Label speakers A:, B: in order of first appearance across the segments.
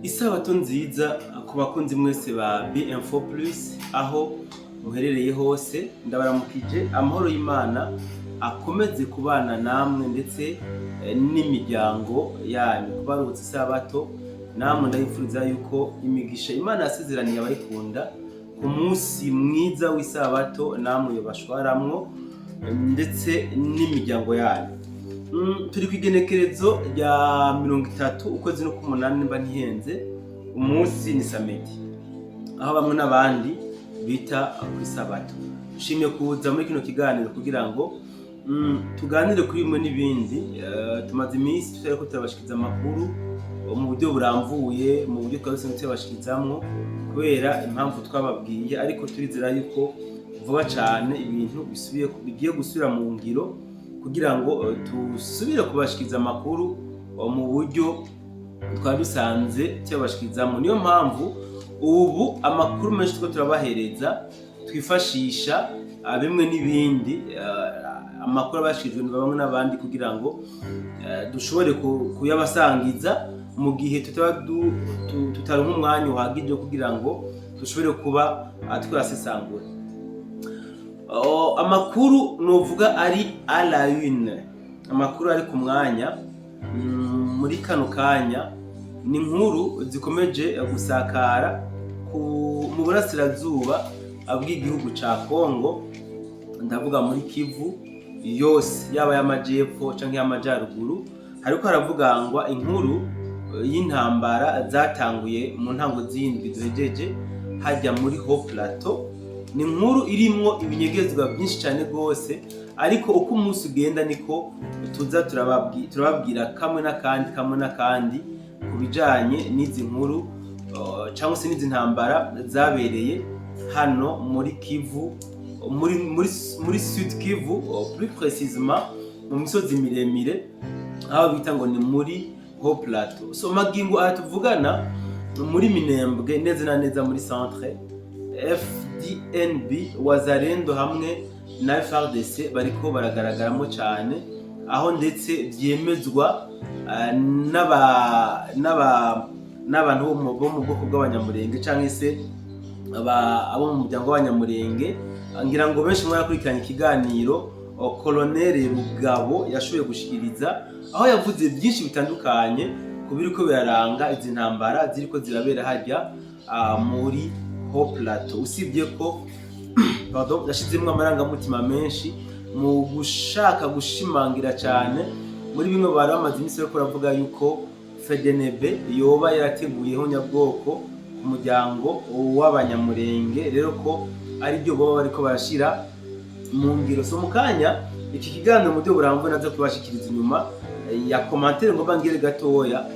A: Isabato nziza ku bakunzi mwese ba B-Info Plus aho muherereye hose. Ndabaramukije, amahoro y'Imana akomeze kubana namwe ndetse n'imiryango yanyu. Kubaruhutse isabato namwe, ndabifuriza yuko imigisha Imana yasezeraniye abayikunda ku munsi mwiza w'isabato namwe yobashwaramwo ndetse n'imiryango yanyu. Turi ku igenekerezo rya 30 ukwezi n'ukumunani, nimba ntihenze. Umunsi ni samedi, aho bamwe n'abandi bita ku isabato. Nshimye kuza muri kino kiganiro kugira ngo tuganire kuri bimwe n'ibindi. Tumaze iminsi tutariko turabashikiriza amakuru mu buryo buramvuye, mu buryo twari dusanzwe tuyabashikirizamwo, kubera impamvu twababwiye, ariko turizera yuko vuba cane ibintu bisubiye, bigiye gusubira mu ngiro kugira ngo tusubire kubashikiriza amakuru mu buryo twari dusanze tuyabashikirizamwo. Niyo mpamvu ubu amakuru menshi turiko turabahereza twifashisha bimwe n'ibindi, amakuru abashikirijwe na bamwe n'abandi, kugira ngo dushobore kuyabasangiza mu gihe tutaba tutaronka umwanya uhagije wo kugira ngo dushobore kuba twasesangura. Oh, amakuru novuga ari à la une, amakuru ari ku mwanya muri kano kanya, ni inkuru zikomeje gusakara mu burasirazuba bw'igihugu ca Kongo. Ndavuga muri Kivu yose, yaba y'amajepfo canke y'amajaruguru. Hariko haravugangwa inkuru y'intambara zatanguye mu ntango z'indwi duhejeje hajya muri Haut Plateau. Ni inkuru irimwo ibinyegezwa byinshi cyane rwose, ariko uko umunsi ugenda niko tuza turababwira kamwe n'akandi, kamwe n'akandi ku bijanye n'izi nkuru cyangwa se n'izi ntambara zabereye hano muri Kivu, muri Sud Kivu, plus précisément mu misozi miremire, aho bita ngo ni muri Haut Plateau. So magingo aya tuvugana, muri Minembwe, neza na neza muri centre, FDNB, Wazalendo hamwe na FARDC bariko baragaragaramo cyane, aho ndetse byemezwa n'abantu bo mu bwoko bw'Abanyamurenge cyangwa se abo mu muryango w'Abanyamurenge. Ngira ngo benshi mwarakurikiranye ikiganiro Colonel Rugabo yashoboye gushikiriza, aho yavuze byinshi bitandukanye ku biriko biraranga izi ntambara ziriko zirabera hajya muri Haut Plateau, usibye ko, pardon, yashizemwo amarangamutima menshi mu gushaka gushimangira cyane muri bimwe bari bamaze iminsi bariko baravuga yuko FDNB yoba yarateguyeho nyabwoko ku muryango w'Abanyamurenge, rero ko ari byo boba bariko barashira mu ngiro. So mu kanya iki kiganiro mu buryo burambuye naza kubashikiriza inyuma ya commentaire, ngo bangire gatoya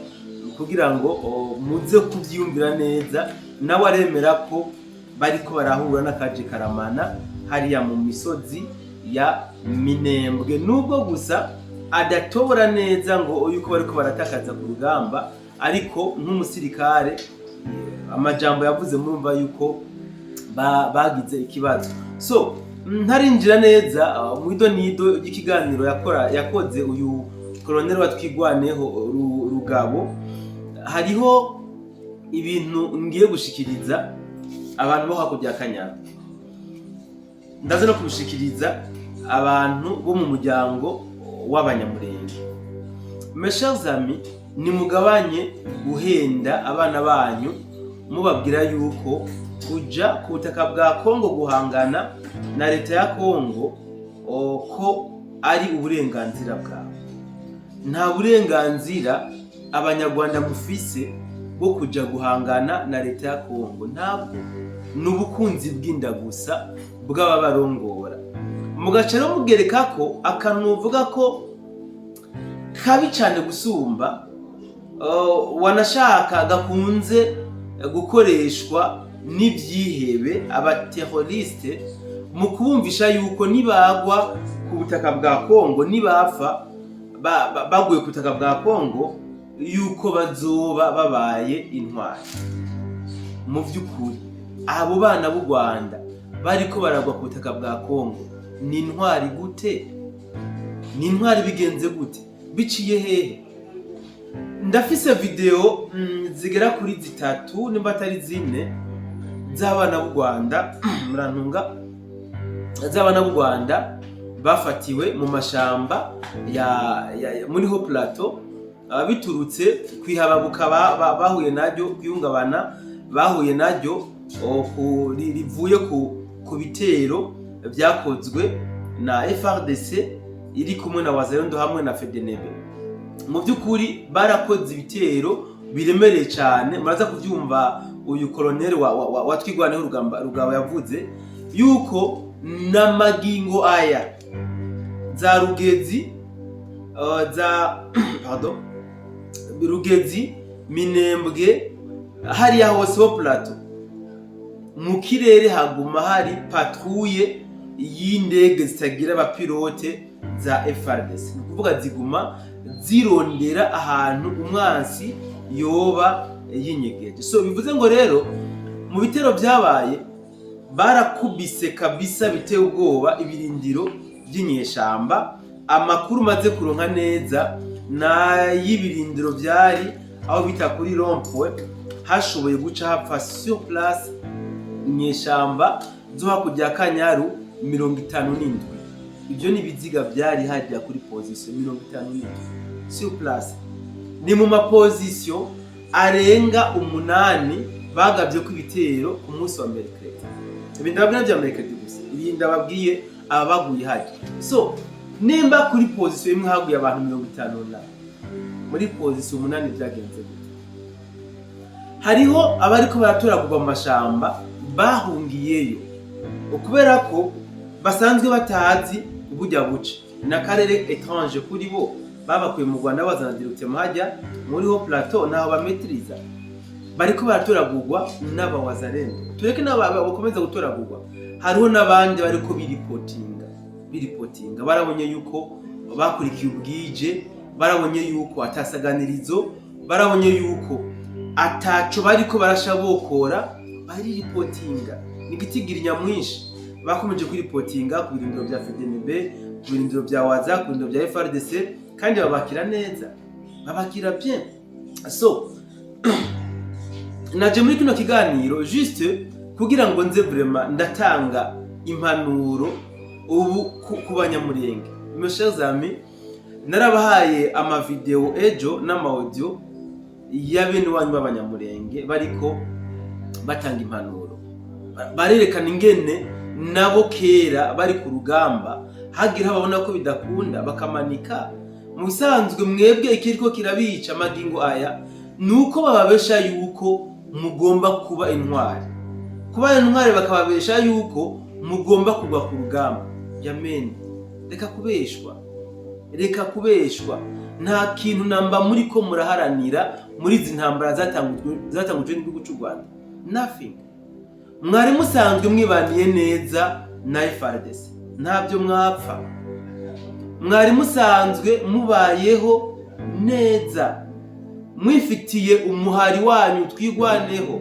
A: kugira ngo muze kuvyiyumvira neza. Nawe aremera ko bariko barahura n'akaje karamana hariya mu misozi ya Minembwe, nubwo gusa adatobora neza ngo yuko bariko baratakaza ku rugamba, ariko nk'umusirikare amajambo yavuze murumva yuko bagize ikibazo. So ntarinjira neza mu ido nido ry'ikiganiro yakoze uyu koloneli wa Twigwaneho Rugabo, hariho ibintu ngiye gushikiriza abantu bo hakurya ya Kanyaru. Ndaza no kubishikiriza abantu bo mu muryango w'Abanyamurenge. Mes chers amis, nimugabanye guhenda abana banyu mubabwira yuko kuja ku butaka bwa Kongo guhangana na leta ya Kongo ko ari uburenganzira bwawe. Nta burenganzira Abanyarwanda mufise bwo kuja guhangana na leta ya Kongo, ntabwo. Ni ubukunzi bw'inda gusa bw'ababarongora. Mugaca rero mugereka ko akantu uvuga ko kabi cyane gusumba, wanashaka gakunze gukoreshwa n'ibyihebe, abaterroriste, mu kubumvisha yuko nibagwa ku butaka bwa Kongo, nibapfa baguye ku butaka bwa Kongo, yuko bazoba babaye intwari. Mu by'ukuri abo bana b'u Rwanda bariko baragwa ku butaka bwa Kongo ni intwari gute? Ni intwari bigenze gute? Biciye hehe? Ndafise video zigera kuri zitatu, nimba atari zine, z'abana b'u Rwanda, murantunga, z'abana b'u Rwanda bafatiwe mu mashamba ya muri Haut Plateau, biturutse kwihababuka bahuye naryo, kwihungabana bahuye naryo rivuye ku bitero vyakozwe na FARDC iri kumwe na Wazalendo hamwe na FDNB. Mu by'ukuri barakoze ibitero biremereye cyane. Muraza kubyumva, uyu koloneli wa Twirwaneho Rugamba Rugaba yavuze yuko n'amagingo aya za Rugezi, za, pardon, Rugezi, Minembwe, hariya hose Haut Plateau, mu kirere haguma hari patrouille y'indege zitagira abapilote za FARDC. Ni ukuvuga ziguma zirondera ahantu umwansi yoba yinyegeje. So bivuze ngo rero mu bitero byabaye barakubise kabisa biteye ubwoba ibirindiro by'inyeshamba. Amakuru maze kuronka neza n'ay'ibirindiro byari aho bita kuri rond-point, hashoboye guca hapfa sur place inyeshamba zo hakurya ya Kanyaru 57. Ibyo ni ibiziga byari hajya kuri position, 57 sur place. Ni mu ma position arenga umunani bagabye ko ibitero ku munsi wa mercredi. Ibi ndababwira bya mercredi gusa, ibi ndababwiye aba baguye hajya. So nimba kuri position imwe haguye abantu 50 na muri position umunani, byagenze gute? Hariho abariko baratoragurwa mu mashamba bahungiyeyo kubera ko basanzwe batazi burya buce n'akarere étranger kuri bo. Babakuye mu Rwanda bazana directement hajya muri Haut Plateau, naho bametiriza. Bariko baratoragurwa n'abawazalendo. Tureke n'aba bakomeza gutoragurwa, hariho n'abandi bariko biripotinga. Barabonye yuko bakurikiye ubwije, barabonye yuko atasaganirizo, barabonye yuko ataco bariko barasha bokora, bariripotinga. Ni igitigiri nyamwinshi bakomeje kwiripotinga ku birindiro bya FDNB, ku birindiro bya Waza, ku birindiro bya FARDC, kandi babakira neza, babakira bien. So naje muri kino kiganiro juste kugira ngo nze vraiment ndatanga impanuro ubu ku Banyamurenge. Mes chers amis, narabahaye amavideo ejo n'ama audio ya bene wanyu b'Abanyamurenge bariko batanga impanuro, barerekana ingene nabo kera bari ku rugamba hagira babona ko bidakunda bakamanika. Mu bisanzwe mwebwe ikiriko kirabica amagingo aya ni uko bababesha yuko mugomba kuba intwari, kuba intwari, bakababesha yuko mugomba kugwa ku rugamba. Yameni, reka kubeshwa, reka kubeshwa. Nta kintu namba muri ko muraharanira muri izi ntambara zatangujwe n'igihugu cy'u Rwanda, nothing. Mwari musanzwe mwibaniye neza na FARDC, ntabyo mwapfa. Mwari musanzwe mubayeho neza, mwifitiye umuhari wanyu Twirwaneho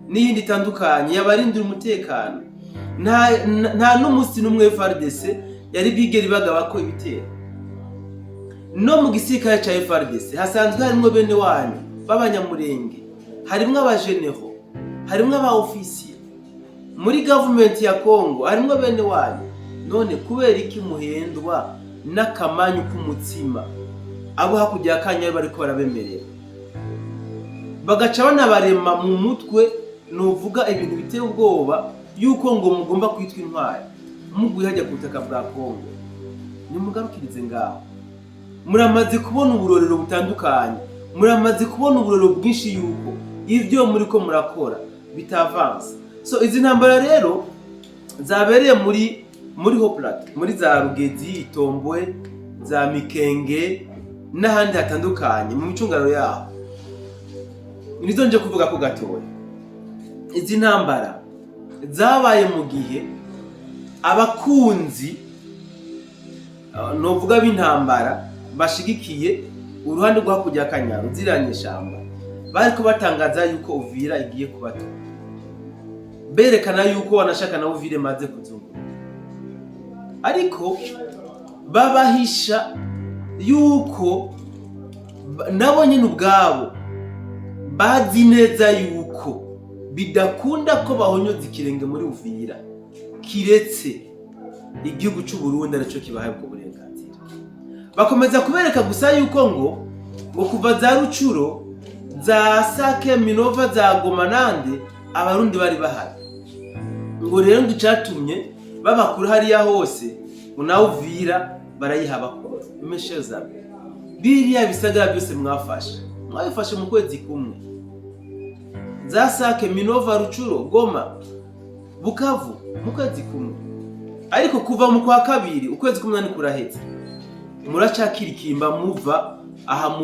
A: n'iyindi itandukanye yabarindira umutekano. Nta n'umunsi n'umwe FARDC yari bwigere ibagaba ko ibitero. No mu gisirikare ca FARDC hasanzwe harimwo bene wanyu b'Abanyamurenge, harimwo abajeneho, harimwo aba ofisiye. Muri gavumenti ya Congo harimwo bene wanyu. None kubera iki muhendwa n'akamanyu k'umutsima abo hakurya ya Kanyaru bariko barabemerera, bagaca banabarema mu mutwe, nuvuga ibintu biteye ubwoba, yuko ngo mugomba kwitwa intwari muguye hajya ku butaka bwa Kongo? Nimugarukirize ngaho. Muramaze kubona uburorero butandukanye, muramaze kubona uburorero bwinshi yuko ibyo muriko murakora bitavanse. So izi ntambara rero zabereye muri Haut Plateau, muri za Rugezi, Itombwe, za Mikenge n'ahandi hatandukanye mu micungararo yaho, nizo nje kuvuga ko gatoya. Izi ntambara zabaye mu gihe abakunzi, novuga b'intambara bashigikiye uruhande rwo hakurya ya Kanyaru, ziriya nyeshamba, bariko batangaza yuko Uvira igiye kubatora, berekana yuko wanashaka na Uvira imaze kuzunguruka, ariko babahisha yuko Nabo nyine ubwabo bazi neza yuko bidakunda ko bahonyoza ikirenge muri Uvira, kiretse igihugu c'u Burundi arico kibahaye ubwo burenganzira. Bakomeza kubereka gusa yuko ngo kuva za Rucuro, za Sake, Minova, za Goma nande, Abarundi bari bahari. Ngo rero ngo icatumye babakura hariya hose, ngo nawe Uvira barayiha bakora. Mes chers amis, biriya bisagara byose mwafashe, mwabifashe mu kwezi kumwe. Za Sake, Minova, Rucuro, Goma, Bukavu, mu kwezi kumwe. Ariko kuva mu kwa kabiri, ukwezi k'umunani kuraheze, muracakirikimba muva aha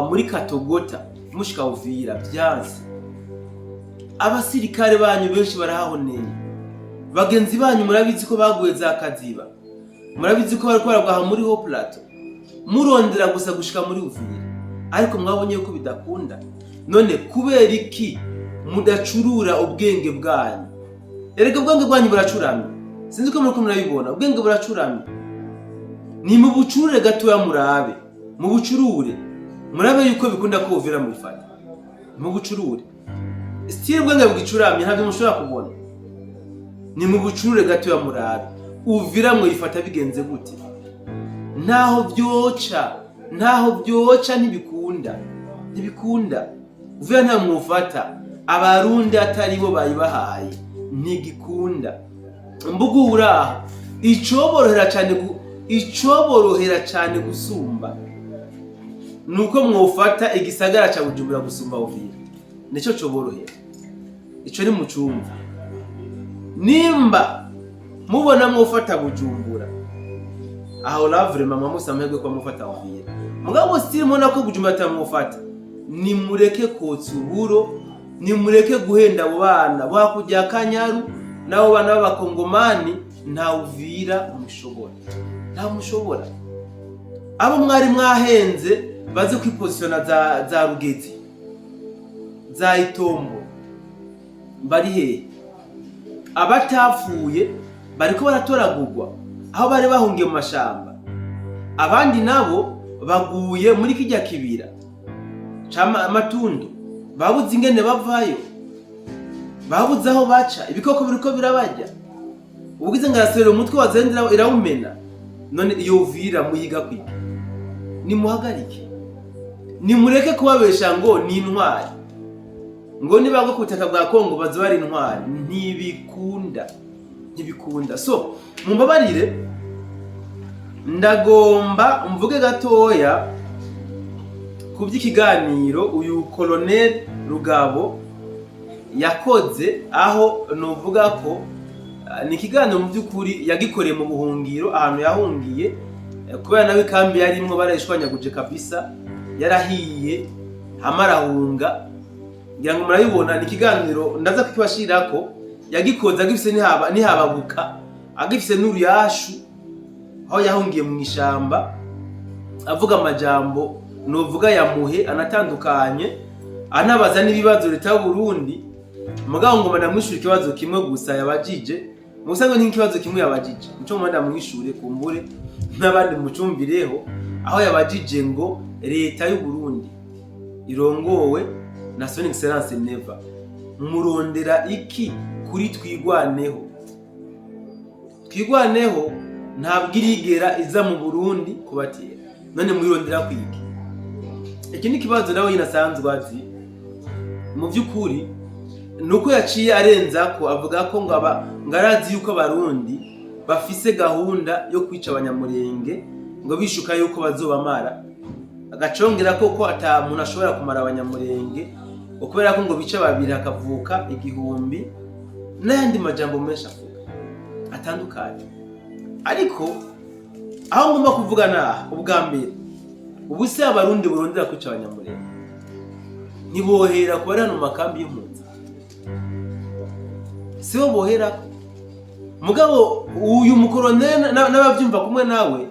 A: muri Katogota mushika Uvira, byanse. Abasirikare banyu benshi barahahoneye, bagenzi banyu murabizi ko baguye za Kaziba, murabizi ko bariko baragwa muri Haut Plateau, murondera gusa gushika muri Uvira, ariko mwabonye yuko bidakunda. None kubera iki mudacurura ubwenge bwanyu? Erega ubwenge bwanyu buracuramye, sinzi ko muriko murabibona. Ubwenge buracuramye, ni mu bucurure gatoya, murabe mu bucurure, murabe yuko bikunda ko Uvira mubifata mu bucurure. Still ubwenge bwicuramye, ntabyo mushobora kubona. Ni mu bucurure gatoya, murabe Uvira mwifata bigenze gute. Ntaho byoca, ntaho byoca, ntibikunda, ntibikunda. Uvira nta mwufata Abarundi atari bo bayibahaye, ntigikunda. Mbugu uraho, icoborohera cyane gusumba nuko mwofata igisagara ca Bujumbura gusumba Uvira, nico coborohera. Ico ni mucumva. Nimba mubona mwofata Bujumbura, aho la vraiment mwamusa amahirwe kuba mufata Uvira. Mugabo still mubona ko Bujumbura atamwofata, nimureke kotsa uburo, nimureke guhenda abo bana bo hakurya ya Kanyaru n'abo bana b'Abakongomani. Nta Uvira mushobora, nta mushobora. Abo mwari mwahenze baze kwipozisiona za Rugezi, za Itombo, bari hehe? Abatapfuye bariko baratoragurwa aho bari bahungiye mu mashamba, abandi nabo baguye muri kirya kibira ca Matundu, babuze ingene bavayo, babuze aho baca, ibikoko biriko birabarya. Ubugize ngo araserera umutwe wazendera irawumena. None iyo Uvira muyiga kwiga? Nimuhagarike, nimureke kubabesha ngo ni intwari, ngo nibagwa ku butaka bwa Kongo bazoba ari intwari. Ntibikunda, ntibikunda. So mumbabarire, ndagomba mvuge gatoya ku by'ikiganiro uyu Colonel Rugabo yakoze, aho nuvuga ko ni ikiganiro mu by'ukuri yagikoreye mu buhungiro, ahantu yahungiye, kubera nawe ikambi yarimwo barayishwanyaguje kabisa, yarahiye hama arahunga. Ngira ngo murabibona, ni ikiganiro ndaza kukibashirako. Yagikoze agifise nihababuka, agifise n'uruyashu, aho yahungiye mu ishamba, avuga amajambo novuga yamuhe anatandukanye, anabaza n'ibibazo leta y'u Burundi. Mugabo ngoma ndamwishura ikibazo kimwe gusa yabajije. Mu busanzwe ni ikibazo kimwe yabajije, nico ngoma ndamwishure, kumbure n'abandi mucumvireho. Aho yabajije ngo leta y'u Burundi irongowe na Son Excellence Neva, murondera iki kuri Twigwaneho? Twigwaneho ntabwo irigera iza mu Burundi kubatera, none mwirondera kwiki? Iki ni ikibazo nawe nyine asanzwe azi. Mu by'ukuri nuko yaciye arenza ko avuga ko ngo aba ngo arazi yuko Abarundi bafise gahunda yo kwica Abanyamurenge, ngo bishuka yuko bazobamara, agacongera ko ko ata muntu ashobora kumara Abanyamurenge, ngo kubera ko ngo bica babiri hakavuka 1000, n'ayandi majambo menshi avuga atandukanye. Ariko aho ngomba kuvuga naha, ubwa mbere, ubu se Abarundi burondera kwica Abanyamurenge ntibohera kuba ari hano mu makambi y'impunzi? Sibo boherako. Mugabo uyu mukoroneri n'abavyumva kumwe nawe,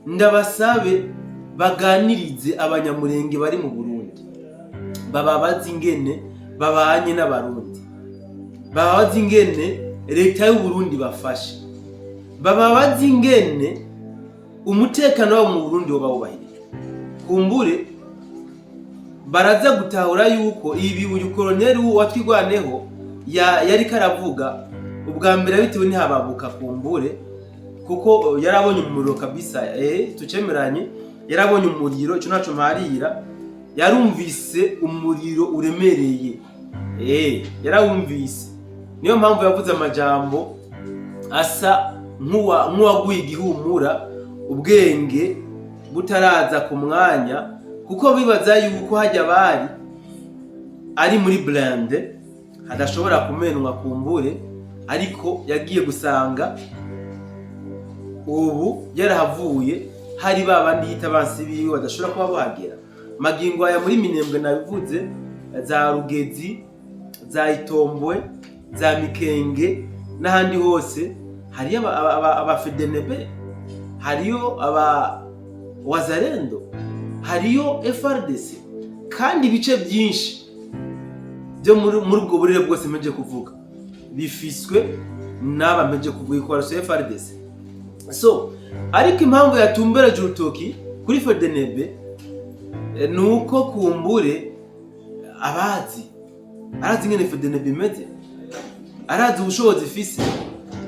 A: ndabasabe baganirize Abanyamurenge bari mu Burundi, bababaze ingene babanye n'Abarundi, bababaze ingene leta y'u Burundi bafashe, bababaze ingene Umutekano wabo mu Burundi woba wubahirijwe. Kumbure baraza gutahura yuko ibi uyu koloneli wa Twirwaneho yariko aravuga ubwa mbere bitewe ntihababuka, kumbure kuko yarabonye umuriro kabisa. Tucemeranye, yarabonye umuriro, ico naco mparira. Yarumvise umuriro uremereye, yarawumvise. Niyo mpamvu yavuze amajambo asa nk'uwaguye igihumura, ubwenge butaraza ku mwanya, kuko bibaza yuko hajya bari ari muri blindé, hadashobora kumenwa kumbure. Ariko yagiye gusanga ubu yarahavuye, hari ba bandi yita abansi biwe badashobora kuba bahagera. Magingo aya muri Minembwe, nabivuze, za Rugezi, za Itombwe, za Mikenge n'ahandi hose hariyo aba FDNB, hariyo aba Wazalendo, hariyo FARDC. Kandi ibice byinshi byo muri ubwo burere bwose mpeje kuvuga bifiswe n'aba mpeje kuvuga, ikoraso FARDC. So ariko impamvu yatumbereje urutoki kuri FDNB ni uko kumbure abazi, arazi ingene FDNB imeze, arazi ubushobozi ifise.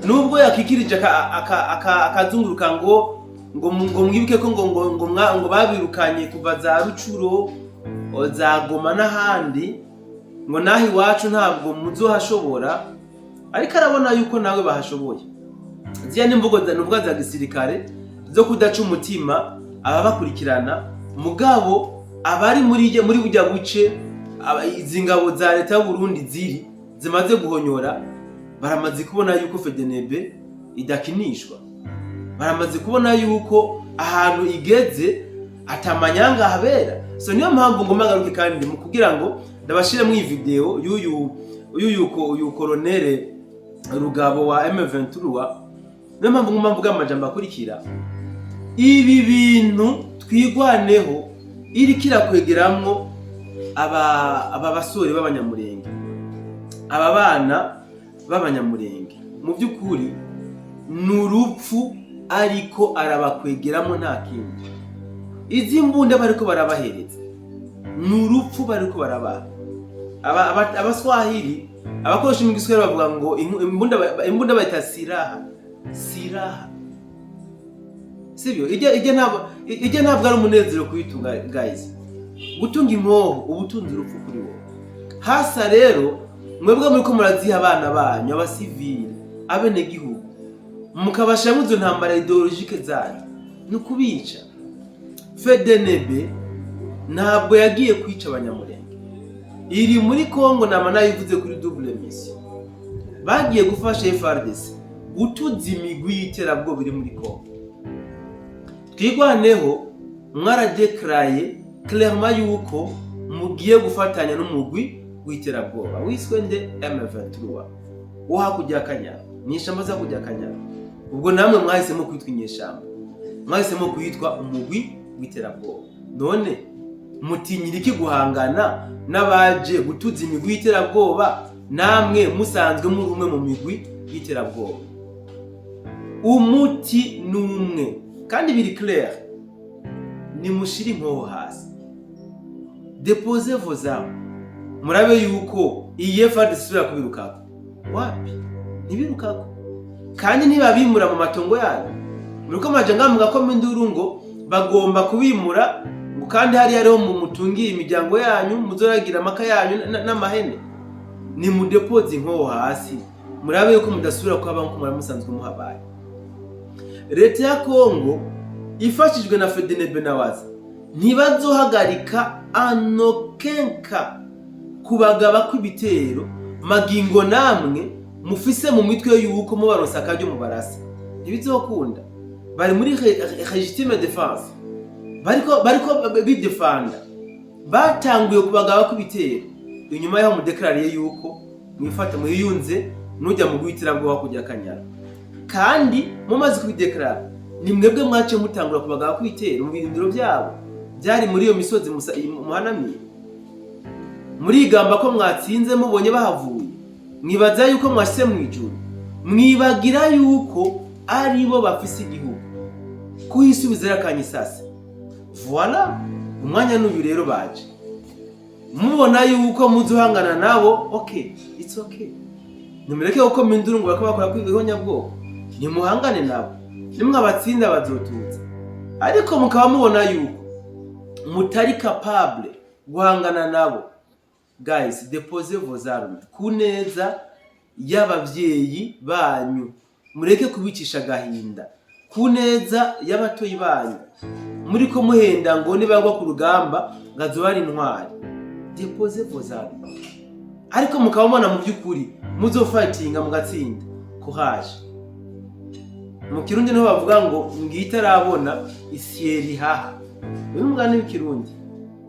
A: Nubwo yakikirije akazunguruka ngo mwibuke ko ngo babirukanye kuva za Rucuro, za Goma n'ahandi, ngo naho iwacu ntabwo muzohashobora, ariko arabona yuko nawe bahashoboye. Ziriya n'imvugo nuvuga za gisirikare zo kudaca umutima ababakurikirana. Mugabo abari muri burya buce izi ngabo za leta y'u Burundi ziri zimaze guhonyora, baramaze kubona yuko FDNB idakinishwa, baramaze kubona yuko ahantu igeze atamanyanga habera. So niyo mpamvu ngomba ngaruke kandi mu kugira ngo ndabashiremo iyi video y'uyu uyu koronere Rugabo wa M23. Niyo mpamvu ngomba mvuga amajambo akurikira: ibi bintu Twirwaneho iriko irakwegeramwo aba basore b'Abanyamurenge, aba bana b'Abanyamurenge, mu by'ukuri ni urupfu ariko arabakwegeramo, nta kindi. Izi mbunda bariko barabahereza ni urupfu bariko barabaha. Abaswahili, abakoresha mu Giswahili bavuga ngo imbunda bayita silaha, silaha, sibyo? Ijya ntabwo ari umunezero kuyitunga, guys. Gutunga inkoho uba utunze urupfu kuri wowe. Hasa rero mwebwe muriko muraziha abana banyu, abasivili, abenegihugu, mukabashiramo izo ntambara idéologique zanyu, ni ukubica. FDNB ntabwo yagiye kwica Abanyamurenge, iri muri Congo. Nama nayivuze kuri double mission: bagiye gufasha FARDC gutuza imigwi y'iterabwoba iri muri Congo. Twirwaneho mwaradekaraye clairement yuko mugiye gufatanya n'umugwi w'iterabwoba wiswe nde? M23 wo hakurya y'Akanyaru, ni ishamba za hakurya y'Akanyaru. Ubwo namwe mwahisemo kwitwa inyeshamba, mwahisemo kwitwa umugwi w'iterabwoba. None mutinyira iki guhangana n'abaje gutuza imigwi y'iterabwoba, namwe musanzwe muri umwe mu migwi y'iterabwoba? Umuti ni umwe kandi biri clair: nimushire inkoho hasi, déposez vos armes, murabe yuko iyi FARDC isubira kubirukako. Wapi, ntibirukako, kandi ntibabimura mu matongo yanyu. Muriko muraja ngaha mugakoma induru ngo bagomba kubimura, ngo kandi hariya ariho mutungiye imiryango yanyu, muzoragira amaka yanyu n'amahene. Ni mudepoze inkoho hasi, murabe yuko mudasubira kuhaba nkuko mwari musanzwe muhabaye. Leta ya Kongo ifashijwe na FDNB na Waza ntibazohagarika anokenka kubagaba kw'ibitero. Magingo namwe mufise mu mitwe yuko mubaronsa akaryo mubarasa, ntibizokunda. Bari muri légitime défense, bariko bidefanda. Batanguye kubagaba kw'ibitero inyuma yaho mudekarariye yuko mwifata mwiyunze nujya mu guhitirabwoba kujya Kanyara. Kandi mumaze kubidekarara, ni mwebwe mwaciye mutangura kubagaba kw'ibitero mu birindiro byabo byari muri iyo misozi muhanamiye. Murigamba ko mwatsinze, mubonye bahavuye mwibaza yuko mwashyize mu ijuru, mwibagira yuko aribo bafise igihugu. Kuhisubiza akanyisase. Voilà, umwanya n'uyu rero baje mubona yuko muzohangana nabo. Okay, it's okay, nimureke kuko minduru ngo bariko bakora kwihonyabwoko. Nimuhangane nabo, nimwabatsinda bazotutsa. Ariko mukaba mubona yuko mutari capable guhangana nabo, guys, déposez vos armes ku neza y'abavyeyi banyu. Mureke kubicisha agahinda ku neza y'abatoyi banyu. Muriko muhenda ngo nibagwa ku rugamba ngo azoba ari intwari. Déposez vos armes. Ariko mukaba mubona mu by'ukuri muzofightinga mugatsinda, courage. Mu Kirundi niho bavuga ngo ngitarabona isyera ihaha. Uyu ni umugani w'Ikirundi,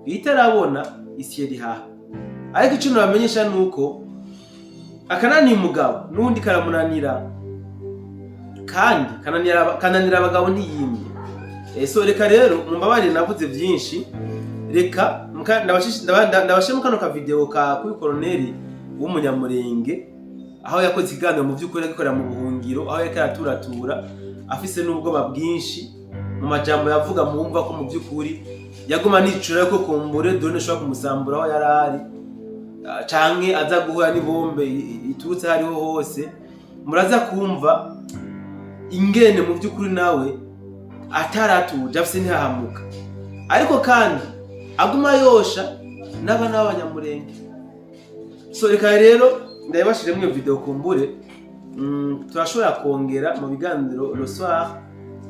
A: itarabona isyera ihaha. Ariko icyo nabamenyesha ni uko akananiye umugabo n'uwundi karamunanira, kandi kananira abagabo ntiyimye. So reka rero mumbabarire, navuze byinshi. Reka ndabashe mu kano ka video ka kuri koroneri w'Umunyamurenge, aho yakoze ikiganiro mu by'ukuri agikorera mu buhungiro, aho yariko araturatura afise n'ubwoba bwinshi. Mu majambo yavuga mwumva ko mu by'ukuri yaguma nicura ko kumbure drone ishobora kumusambura aho yari ari, canke aza guhura n'ibombe iturutse aho ariho hose. Muraza kumva ingene mu by'ukuri nawe ataratuje, afise ntihahamuka, ariko kandi aguma yosha n'abana b'Abanyamurenge. So reka rero ndabibashiremo iyo video kumbure. Turashobora kongera mu biganiro le soir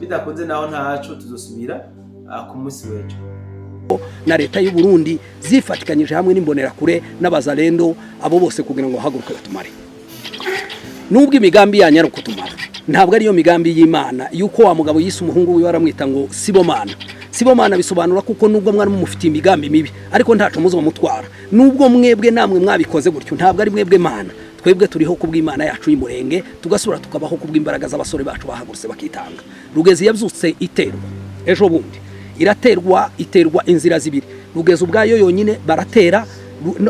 A: bidakunze, naho ntaco tuzosubira ku munsi w'ejo.
B: Na leta y'u Burundi zifatikanyije hamwe n'Imbonerakure n'Abazalendo, abo bose kugira ngo bahaguruke batumare. Nubwo imigambi yanyu ari ukutumara, ntabwo ariyo migambi y'Imana. Yuko wa mugabo yise umuhungu wiwe, aramwita ngo Sibomana. Sibomana bisobanura kuko nubwo mwari mumufitiye imigambi mibi, ariko ntaco muzomutwara. Nubwo mwebwe namwe mwabikoze gutyo, ntabwo ari mwebwe Mana. Twebwe turiho kubw'Imana yacu y'Umurenge, tugasubira tukabaho kubw'imbaraga z'abasore bacu bahagurutse bakitanga. Rugezi yabyutse iterwa ejo bundi, iraterwa, iterwa inzira zibiri. Rugezi ubwayo yonyine baratera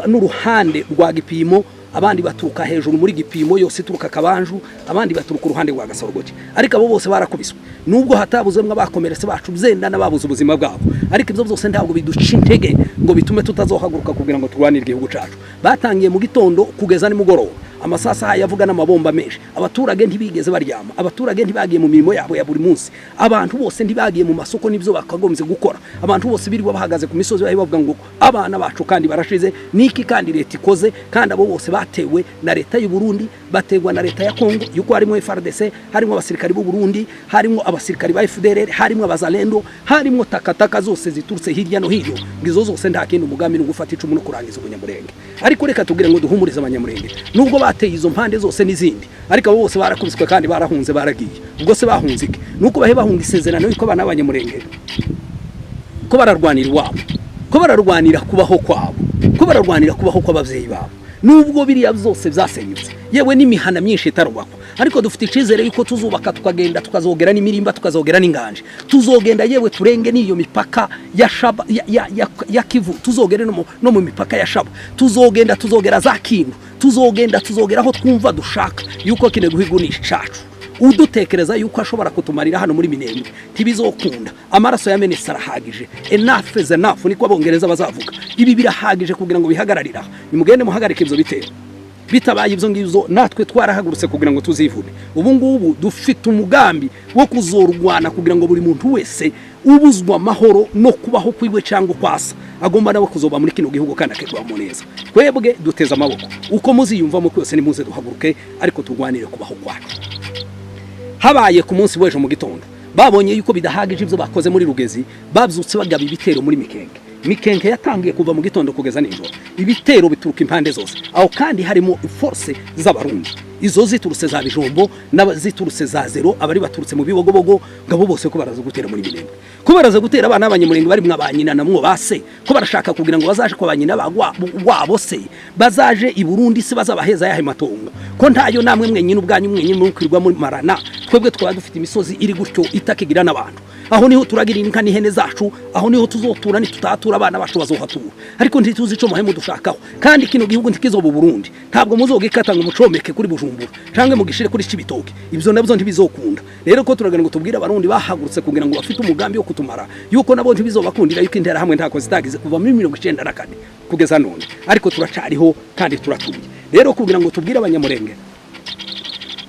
B: n'uruhande rwa Gipimo, abandi baturuka hejuru muri Gipimo yose ituruka Kabanju, abandi baturuka uruhande rwa Gasorogoke. Ariko abo bose barakubiswe, nubwo hatabuzemwo abakomeretse bacu byenda n'ababuze ubuzima bwabo. Ariko ibyo byose ntabwo biduca intege ngo bitume tutazohaguruka kugira ngo turwanire igihugu cacu. Batangiye mu gitondo kugeza nimugoroba, amasasa yavuga n'amabomba menshi. Abaturage ntibigeze baryama, abaturage ntibagiye mu mirimo yabo ya buri munsi, abantu bose ntibagiye mu masoko n'ibyo bakagombye gukora. Abantu bose birirwa bahagaze ku misozi, bari bavuga ngo abana bacu kandi barashize, niki kandi leta ikoze? Kandi abo bose batewe na leta y'u Burundi, bategwa na leta ya Kongo, yuko harimo FARDC, harimo abasirikari b'u Burundi, harimo abasirikari ba FDLR, harimo Abazalendo, harimo takataka zose ziturutse hirya no hino. Ngizo zose nta kindi, umugambi ni ugufata icumu no kurangiza Ubunyamurenge. Ariko reka tubwire ngo duhumurize Abanyamurenge, nubwo bateye izo mpande zose n'izindi, ariko abo bose barakubiswe kandi barahunze, baragiye. Ubwo se bahunze iki? Nuko bahe bahunga isezerano yuko abana b'Abanyamurenge ko bararwanira iwabo, ko bararwanira kubaho kwabo, ko bararwanira kubaho kw'ababyeyi babo. Nubwo biriya byose byasenyutse, yewe n'imihana myinshi itarubakwa, ariko dufite icyizere yuko tuzubaka, tukagenda, tukazogera n'imirimba, tukazogera n'inganje, tuzogenda yewe turenge n'iyo mipaka ya Shaba, ya Kivu, tuzogere no mu mipaka ya Shaba, tuzogenda, tuzogera za Kindu, tuzogenda, tuzogera aho twumva dushaka, yuko kino gihugu ni icacu. Udutekereza yuko ashobora kutumarira hano muri Minembwe, ntibizokunda. Amaraso yamenetse arahagije. Enough is enough, niko Abongereza bazavuga. Ibi birahagije kugira ngo bihagararire aha. Nimugende muhagarike ibyo bitero. Bitabaye ibyo ngibyo, natwe twarahagurutse kugira ngo tuzivune. Ubu ngubu dufite umugambi wo kuzorwana kugira ngo buri muntu wese ubuzwa amahoro no kubaho kwiwe cyangwa kwasa agomba nawe kuzoba muri kino gihugu kandi akigwamo neza. Twebwe duteze amaboko uko muziyumvamo kwose, nimuze duhaguruke, ariko turwanire kubaho kwacu. Habaye ku munsi w'ejo mu gitondo, babonye yuko bidahagije ibyo bakoze muri Rugezi, babyutse bagaba ibitero muri Mikenke. Mikenke yatangiye kuva mu gitondo kugeza nijoro, ibitero bituruka impande zose. Aho kandi harimo force z'Abarundi, izo ziturutse za Bijombo n'abaziturutse za Zero, abari baturutse mu Bibogobogo. Ngabo bose ko baraza gutera muri Minembwe, ko baraza gutera abana b'Abanyamurenge bari mwa ba nyina na mwo base, ko barashaka kugira ngo bazaje kwa ba nyina wabo se, bazaje i Burundi se, bazabaheza yahe matongo ko ntayo? Namwe mwenyine ubwanyu mwenyine mukwirwa muri marana. Twebwe twaba dufite imisozi iri gutyo itakigira n'abantu. Aho niho turagira inka n'ihene zacu, aho niho tuzotura. Nitutahatura, abana bacu bazohatura, ariko ntituzi ico muhe mudushakaho. Kandi kino gihugu ntikizoba Burundi, ntabwo muzogikata ngo mucomeke kuri Bujumbura canke mugishire kuri Cibitoke. Ibyo nabyo ntibizokunda. Rero ko turagira ngo tubwire Abarundi bahagurutse kugira ngo bafite umugambi wo kutumara yuko nabo ntibizobakundira, yuko Intera hamwe ntako zitagize kuva muri 94 kugeza none, ariko turacariho kandi turatuye. Rero kugira ngo tubwire Abanyamurenge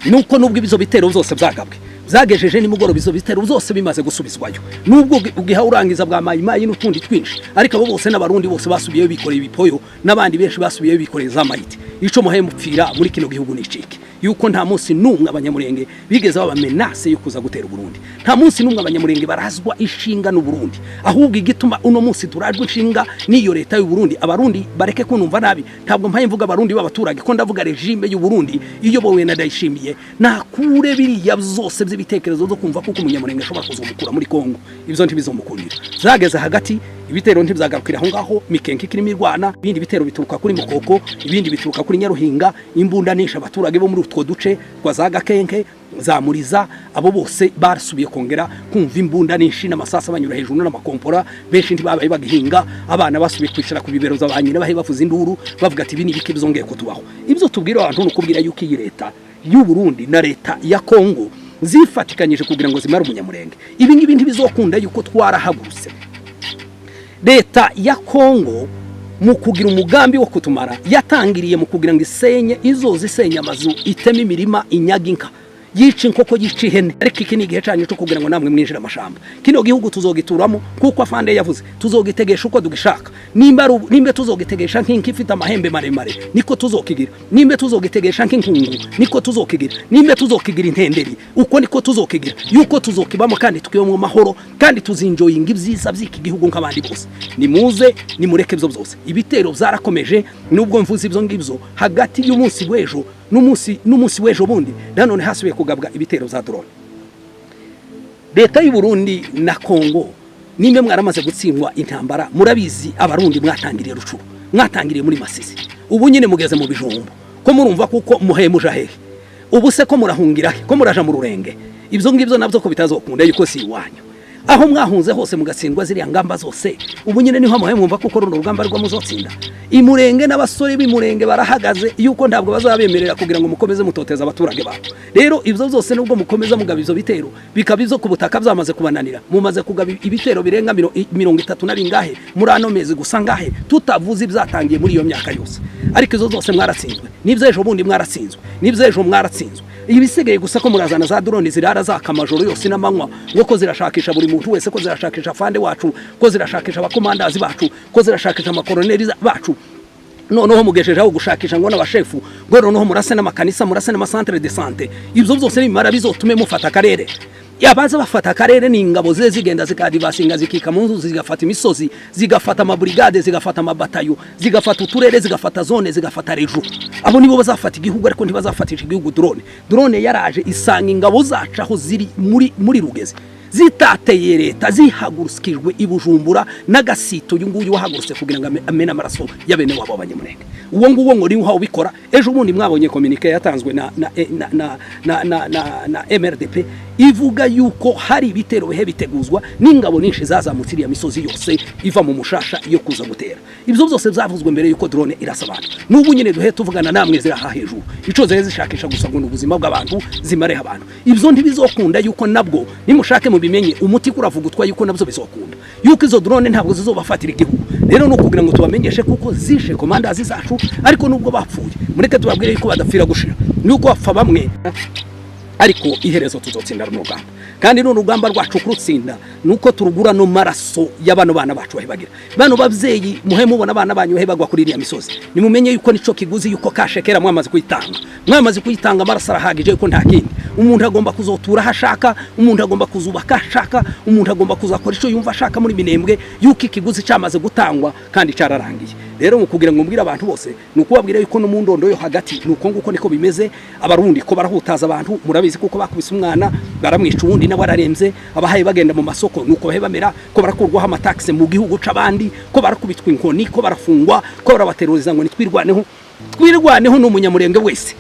B: nuko nubwo ibizo bitero byose byagabwe, byagejeje nimugoroba, izo bitero byose bimaze gusubizwayo, nubwo ugiha urangiza bwa mayimayi n'utundi twinshi, ariko abo bose n'Abarundi bose basubiyeyo bikoreye ibipoyo, n'abandi benshi basubiyeyo bikoreye za mayiti. Ico muhaye mupfira muri kino gihugu nicike yuko nta munsi n'umwe Abanyamurenge bigeze baba menace yo kuza gutera Uburundi. Nta munsi n'umwe Abanyamurenge barazwa ishinga n'Uburundi. Ahubwo igituma uno munsi turajwe inshinga n'iyo leta y'u Burundi, Abarundi bareke kunumva nabi, ntabwo mpaye mvuga Abarundi b'abaturage, ko ndavuga régime y'u Burundi iyobowe na Ndayishimiye. Nakure biriya byose by'ibitekerezo byo kumva kuko Umunyamurenge ashobora kuzomukura muri Kongo. Ibyo ntibizomukundira. Zageze hagati, ibitero ntibyagarukira aho ngaho. Mikenke ikirimo irwana, ibindi bitero bituruka kuri Mukoko, ibindi bituruka kuri Nyaruhinga. Imbunda nisha abaturage bo muri utwo duce twa za Gakenke, za Muriza, abo bose barasubiye kongera kumva imbunda ninshi n'amasasa banyura hejuru n'amakompora. Benshi ntibabaye bagihinga, abana basubiye kwicara ku bibero za nyina, bahe bavuza induru bavuga ati: "Ibi ni ibiki bizongeye kutubaho?" Ibyo tubwira abantu ni ukubwira yuko iyi leta y'u Burundi na leta ya Kongo zifatikanyije kugira ngo zimare Umunyamurenge. Ibi ngibi ntibizokunda, yuko twarahagurutse. Leta ya Kongo mu kugira umugambi wo kutumara yatangiriye mu kugira ngo isenye, izoza isenya amazu, iteme imirima, inyaga inka, yica inkoko, yica ihene. Ariko iki ni igihe cyanyu cyo kugira ngo namwe mwinjire amashamba. Kino gihugu tuzogituramo kuko afande yavuze, tuzogitegesha uko tugishaka. Nimba ari nimba tuzogitegesha nk'inka ifite amahembe maremare, niko tuzokigira. Nimba tuzogitegesha nk'inkungu, niko tuzokigira. Nimba tuzokigira intenderi, uko niko tuzokigira, yuko tuzokibamo kandi tukibamo amahoro, kandi tuzinjoyinga ibyiza by'iki gihugu nk'abandi bose. Nimuze, nimureke ibyo byose. Ibitero byarakomeje. Nubwo mvuze ibyo ngibyo, hagati y'umunsi w'ejo n'umunsi w'ejo bundi nanone hasubiye kugabwa ibitero za drone. Leta y'u Burundi na Kongo, nimba mwaramaze gutsindwa intambara, murabizi Abarundi mwatangiriye Rucuru, mwatangiriye muri Masisi, ubu nyine mugeze mu Bijumbo. Ko murumva kuko muheye muja hehe ubu se? Ko murahungira he? Ko muraja mu Rurenge? Ibyo ngibyo nabyo ko bitazokunda, yuko si iwanyu. Aho mwahunze hose mugatsindwa ziriya ngamba zose, ubu nyine niho muhaye mwumva kuko runo rugamba rwo muzotsinda. Imurenge n'abasore b'Imurenge barahagaze yuko ntabwo bazabemerera kugira ngo mukomeze mutoteza abaturage babo. Rero ibyo byose, nubwo mukomeza mugaba ibyo bitero, bikaba ibyo ku butaka byamaze kubananira, mumaze kugaba ibitero birenga 30 na bingahe muri ano mezi gusa ngahe, tutavuze ibyatangiye muri iyo myaka yose. Ariko izo zose mwaratsinzwe, n'ibyo ejo bundi mwaratsinzwe, n'ibyo ejo mwaratsinzwe. Ibisigaye gusa ko murazana za drone zirara zaka amajoro yose n'amanywa, ngo ko zirashakisha buri muntu wese, ko zirashakisha afande wacu, ko zirashakisha abakomandazi bacu, ko zirashakisha amakoroneri bacu. Noneho mugeshejeho gushakisha ngo n'abashefu, ngo noneho murase n'amakanisa, murase n'ama centre de santé. Ibyo byose nibimara bizotume mufata akarere. Abaza bafata akarere ni ingabo ze zigenda zikadivasinga, zikika mu nzu, zigafata imisozi, zigafata amaburigade, zigafata amabatayo, zigafata uturere, zigafata zone, zigafata région. Abo nibo bazafata igihugu, ariko ntibazafatisha igihugu drone. Drone yaraje isanga ingabo zacu aho ziri muri Rugezi, zitateye leta, zihagurukijwe i Bujumbura n'agasito. Uyu nguyu wahagurutse kugira ngo amene amaraso ya bene wabo b'Abanyamurenge, uwo nguwo ngo niwe ubikora. Ejo bundi mwabonye communiqué yatanzwe na MRDP ivuga yuko hari ibitero bihe biteguzwa n'ingabo nyinshi zazamutse iriya misozi yose iva mu Mushasha yo kuza gutera. Ibyo byose byavuzwe mbere yuko drone irasa abantu. N'ubu nyine duhe tuvugana namwe ziraha hejuru. Ico zari zishakisha gusa ngo ni ubuzima bw'abantu, zimareho abantu. Ibyo ntibizokunda, yuko nabwo nimushake mubimenye, umuti kuravugutwa yuko nabyo bizokunda, yuko izo drone ntabwo zizobafatira igihugu. Rero ni ukugira ngo tubamenyeshe kuko zishe komandazi zacu, ariko nubwo bapfuye, mureke tubabwire yuko badapfira gushira, nuko bapfa bamwe, ariko iherezo tuzotsinda runo rugamba. Kandi runo rugamba rwacu kurutsinda nuko turugura no maraso y'abano bana bacu bahebagira. Bano babyeyi muhe mubona abana banyu bahe bagwa kuri iriya misozi, nimumenye yuko nico kiguzi, yuko kashekera mwamaze kuyitanga, mwamaze kuyitanga. Amaraso arahagije, yuko nta kindi. Umuntu agomba kuzotura aho ashaka, umuntu agomba kuzubaka aho ashaka, umuntu agomba kuzakora icyo yumva ashaka muri Minembwe, yuko ikiguzi cyamaze gutangwa kandi cyararangiye. Rero mu kugira ngo mbwire abantu bose, ni ukubabwira yuko no mu ndondo yo hagati ni uko nguko niko bimeze. Abarundi ko barahutaza abantu, murabizi kuko bakubise umwana baramwica, uwundi nawe ararembye. Abahaye bagenda mu masoko nuko bahe bamera, ko barakurwaho amatakse mu gihugu c'abandi, ko barakubitwa inkoni, ko barafungwa, ko barabateruriza ngo nitwirwaneho. Twirwaneho ni Umunyamurenge wese.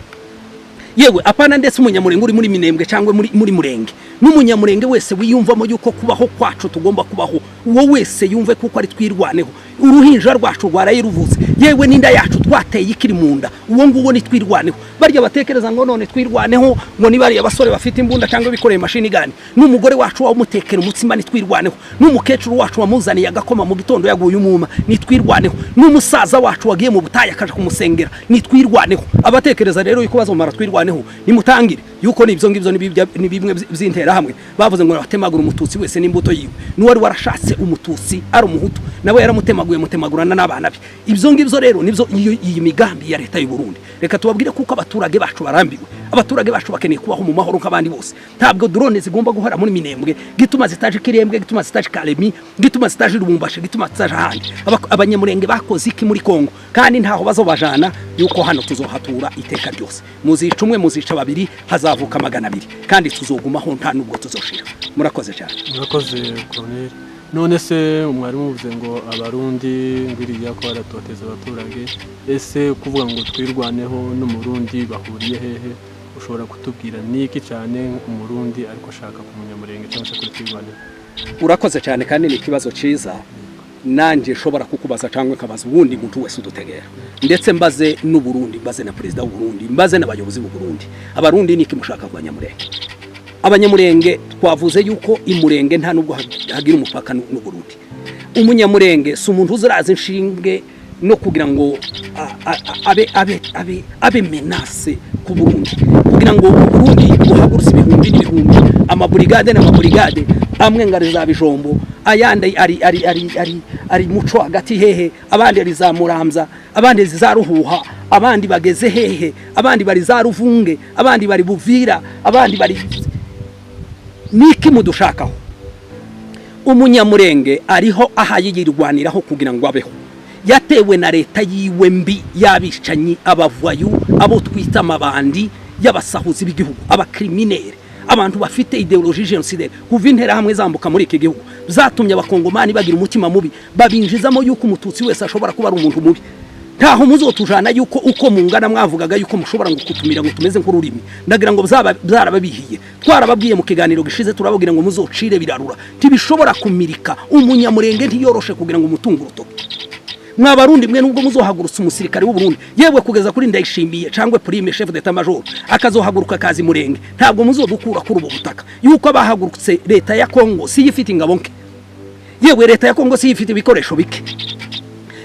B: Yewe, apana, ndetse umunyamurenge uri muri Minembwe cyangwa muri Murenge, n'umunyamurenge wese wiyumvamo yuko kubaho kwacu tugomba kubaho, uwo wese yumve kuko ari Twirwaneho. Uruhinja rwacu rwaraye ruvutse, yewe n'inda yacu twateye ikiri mu nda, uwo nguwo ni Twirwaneho. Barya batekereza ngo none Twirwaneho ngo ni bariya basore bafite imbunda cyangwa bikoreye machine gun, n'umugore wacu wamutekera umutsima ni Twirwaneho, n'umukecuru wacu wamuzaniye agakoma mu gitondo yaguye umwuma ni Twirwaneho, n'umusaza wacu wagiye mu butayu akaja kumusengera ni Twirwaneho. Abatekereza rero yuko bazomara Twirwaneho, nimutangire yuko nibyo ngibyo ni bimwe by'interahamwe bavuze ngo batemagura umututsi wese n'imbuto yiwe. N'uwari warashatse umututsi ari umuhutu nawe yaramutemaguye, mutemagurana n'abana be. Ibyo ngibyo rero nibyo iyi migambi ya leta y'u Burundi. Reka tubabwire kuko abaturage bacu barambiwe, abaturage bacu bakeneye kubaho mu mahoro nk'abandi bose. Ntabwo drone zigomba guhora muri Minembwe, gituma zitaje Kirembwe, gituma zitaje Kalemi, gituma zitaje Lubumbashi, gituma zitaje ahandi. Abanyamurenge bakoze iki muri Kongo? Kandi ntaho bazobajana, yuko hano tuzohatura iteka ryose. Muzica umwe, muzica babiri, hazavuka 200, kandi tuzogumaho, nta nubwo tuzoshira. Murakoze cyane.
C: Murakoze, Colonel. None se mwarimu muvuze ngo abarundi ngo iriya ko baratoteza abaturage, ese kuvuga ngo Twirwaneho n'umurundi bahuriye hehe? Ushobora kutubwira niki cyane umurundi ariko ashaka ku munyamurenge cyangwa se kuri Twirwaneho?
B: Urakoze cyane, kandi ni ikibazo cyiza nanjye nshobora kukubaza cyangwa nkabaza uwundi muntu wese udutegera, ndetse mbaze n'Uburundi, mbaze na perezida w'Uburundi, mbaze n'abayobozi b'Uburundi. Abarundi niki mushaka ku banyamurenge? Abanyamurenge twavuze yuko imurenge nta nubwo hagira umupaka n'Uburundi. Umunyamurenge si umuntu uziraza inshinge no kugira ngo abe menace ku Burundi, kugira ngo Uburundi buhagurutse ibihumbi n'ibihumbi, amaburigade n'amaburigade, amwe ngo ari za Bijombo, ayandi ari muco hagati hehe, abandi ari za Muramza, abandi ari za Ruhuha, abandi bageze hehe, abandi bari za Ruvunge, abandi bari Buvira, abandi bari niki mudushakaho? Umunyamurenge ariho ahaye yirwaniraho kugira ngo abeho. Yatewe na leta yiwe mbi y'abicanyi, abavayu, abo twita amabandi y'abasahuzi b'igihugu, abacriminels, abantu bafite idéologie génocidaire. Kuva interahamwe zambuka muri iki gihugu, zatumye abakongomani bagira umutima mubi, babinjizamo yuko umututsi wese ashobora kuba ari umuntu mubi. Ntaho muzotujana, yuko uko mungana mwavugaga yuko mushobora ngo kutumira ngo tumeze nk'ururimi. Ndagira ngo byarababihiye. Twarababwiye mu kiganiro gishize, turababwira ngo muzocire birarura, ntibishobora kumirika. Umunyamurenge ntiyoroshe kugira ngo umutunge urutoki. Mwabarundi mwe, nubwo muzohagurutsa umusirikare w'u Burundi, yewe kugeza kuri Ndayishimiye cyangwa Prime chef d'état major akazohaguruka kazi murenge, ntabwo muzodukura kuri ubu butaka. Yuko abahagurutse leta ya Kongo si ifite ingabo nke, yewe leta ya Kongo si ifite ibikoresho bike,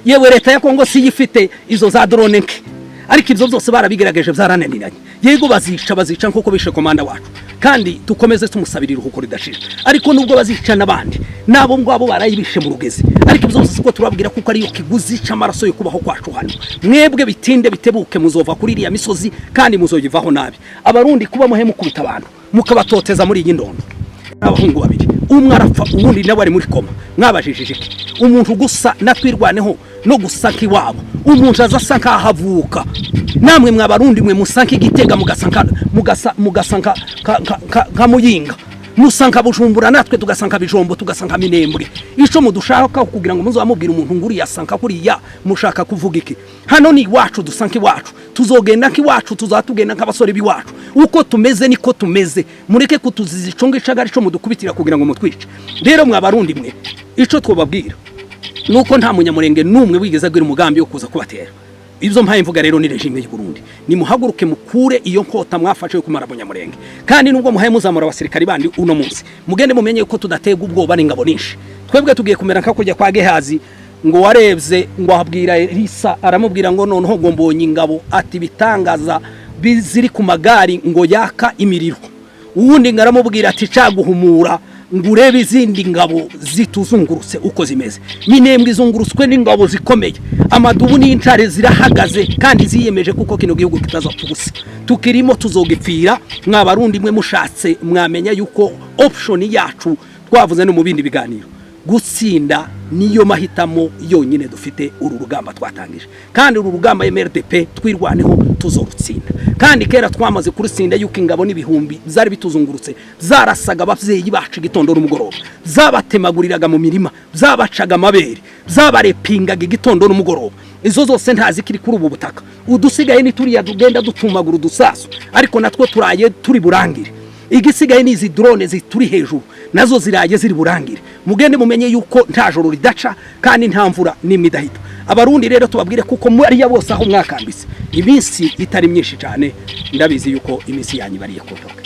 B: yewe leta ya Kongo si ifite izo za drone nke, ariko ibyo byose barabigerageje byarananiranye. Yego, bazica, bazica nkuko bishe komanda wacu, kandi tukomeze tumusabira iruhuko ridashira. Ariko nubwo bazica n'abandi nabo ngabo barayibishe mu Rugezi, ariko ibyo byose siko turababwira, kuko ariyo kiguzi c'amaraso yo kubaho kwacu hano. Mwebwe bitinde bitebuke muzova kuri iriya misozi, kandi muzoyivaho nabi. Abarundi, kuba muhe mukubita abantu mukabatoteza muri iyi ndondo, abahungu babiri umwe arapfa, uwundi nawe ari muri coma, mwabajijije iki? Umuntu gusa natwirwaneho no gusa nk'iwabo, umuntu aza asa nk'aho avuka. Namwe mwabarundi mwe musa nk'igitega, mugasa nka Muyinga, musa nka Bujumbura, natwe tugasa nka Bijombo, tugasa nka Minembwe. Ico mudushaka kugira ngo muzamubwire umuntu ngo uriya asa nka kuriya, mushaka kuvuga iki? Hano ni iwacu, dusa nk'iwacu, tuzogenda nk'iwacu, tuzatugenda nk'abasore b'iwacu. Uko tumeze niko tumeze. Mureke kutuziza ico ngico ari cyo mudukubitira kugira ngo mutwice. Rero mwabarundi mwe, ico twobabwira nuko nta munyamurenge n'umwe wigeze agira umugambi wo kuza kubatera. Ibyo mpaye mvuga rero ni régime y'u Burundi: nimuhaguruke mukure iyo nkota mwafashe yo kumara abanyamurenge. Kandi nubwo muhaye muzamura abasirikari bandi uno munsi, mugende mumenye ko tudaterwa ubwoba n'ingabo nyinshi. Twebwe tugiye kumera nka kujya kwa Gehazi, ngo warebye ngo abwira Elisa, aramubwira ngo noneho ngo mbonye ingabo, ati bitangaza ziri ku magari ngo yaka imiriro. Uwundi ngo aramubwira ati caguhumura ngo urebe izindi ngabo zituzungurutse uko zimeze. Minembwe izungurutswe n'ingabo zikomeye, amadubu n'intare zirahagaze kandi ziyemeje, kuko kino gihugu kitazapfa ubusa. Tukirimo, tuzogipfira. Mwabarundi mwe, mushatse mwamenya yuko option yacu twavuze no mu bindi biganiro, gutsinda niyo mahitamo yonyine dufite. Uru rugamba twatangije, kandi uru rugamba MRDP Twirwaneho tuzorutsinda, kandi kera twamaze kurutsinda, yuko ingabo n'ibihumbi zari bituzungurutse zarasaga abavyeyi bacu igitondo n'umugoroba, zabatemaguriraga mu mirima, zabacaga amabere. Zabarepingaga igitondo n'umugoroba. Izo zose ntazikiri kuri ubu butaka. Udusigaye ni turiya tugenda dutumagura udusasu, ariko natwo turaye turi burangire. Igisigaye ni izi drone zituri hejuru, nazo ziraye ziri burangire. Mugende mumenye yuko nta joro ridaca kandi nta mvura n'imwe idahita. Abarundi rero tubabwire kuko muriya bose aho mwakambise iminsi itari myinshi cyane, ndabizi yuko iminsi yanyu ibariye ku ntoke.